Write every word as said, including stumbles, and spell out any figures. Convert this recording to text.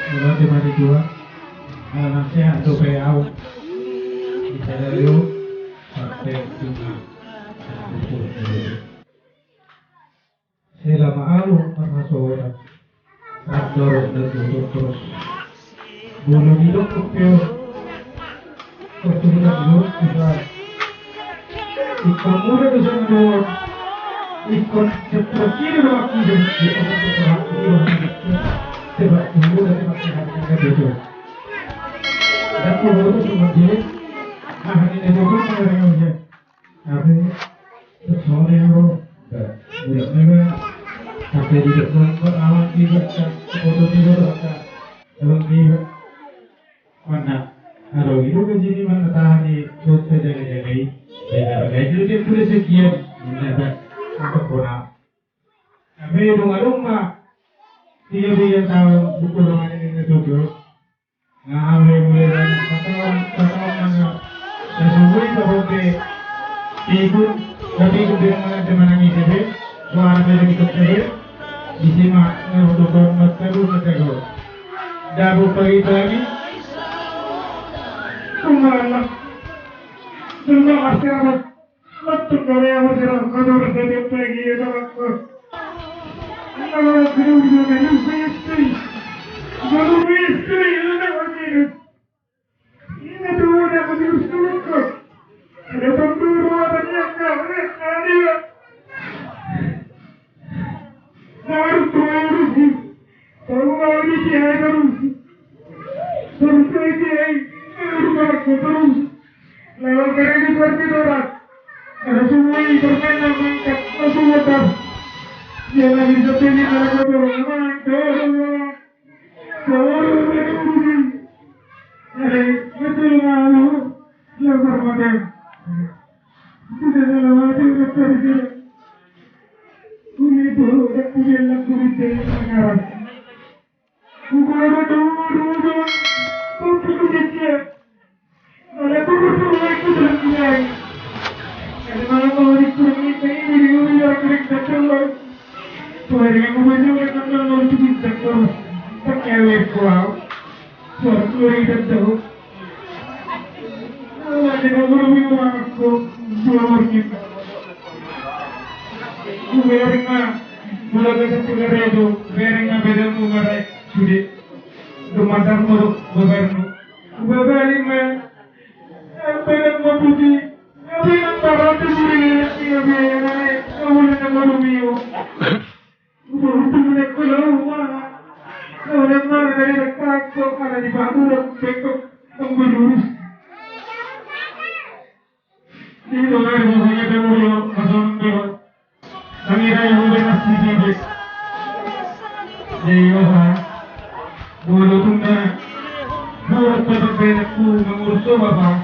Mauliate ma di Tuhan, ala na sehat dope au di sadari on sampe jumpa. Selama au marhasohotan, andorang na tutur terus. Molo didok pe on, ingkon muda do sanga dohot, ingkon seperti do. Aku jadi dia akan berperang di rumah. Sebab dulu dari masyarakat itu. Dan dulu itu cuma dia, ah, ini dia pun mengenai dia. Tapi sore ro, bulan mega, sampai di depan awak tiba, foto tiba, dalam tiba. Mana? Aro itu ke sini mana tahan di kota jaga-jaga ini. Jaga-jaga itu dia boleh sekian, mana ada angka kona. Tapi rumah-rumah, tiga-tiga tahun buku rumah ini tutup. Nga au mulai dari kataon, kataon mana? Sasubui sabote. Ikut, tapi ikut dengan mana teman ini sabe. Suara beda ikut sabe. Di sima, nga ututon matagu matagu. Dabu pagi-pagi. Kumana? Terima kasih amat. Mantap kali ya, Mas Ram. Kau harus jadi pagi ya, sama aku. Kalau aku udah main, saya stay. Baru stay, lu dah main. Ini tuh udah menjurus dulu kok. Ada pemburu, ada niat, ada niat. Harus terus. Tahu mau di sini terus. Terus aja, terus aku terus. Lewat kredit berarti orang. Ada semua yang bermain mangkat masuk motor. Dia lagi sepi di dalam motor. Mantap. Terus. Ada betul malu. Lapar makan. Tidak ada lewat itu terus. Kulit buruk dan kulit lembut dari pengaras. Ubereng ma, mula besok tu garedo, ubereng ma bedamu ngarai sude. Dumatar mo do, ubereng. Ubereng ma, ubereng ma putih, ubereng ma ratu sude, ubereng ma ratu sude. Ubereng ma ratu sude. Di tengah rumah ada mulia, masuk dewa. Kami raya muda masih bibit. Jadi, oha. Molo tunda. Buat petak benak ku mengurus bapa.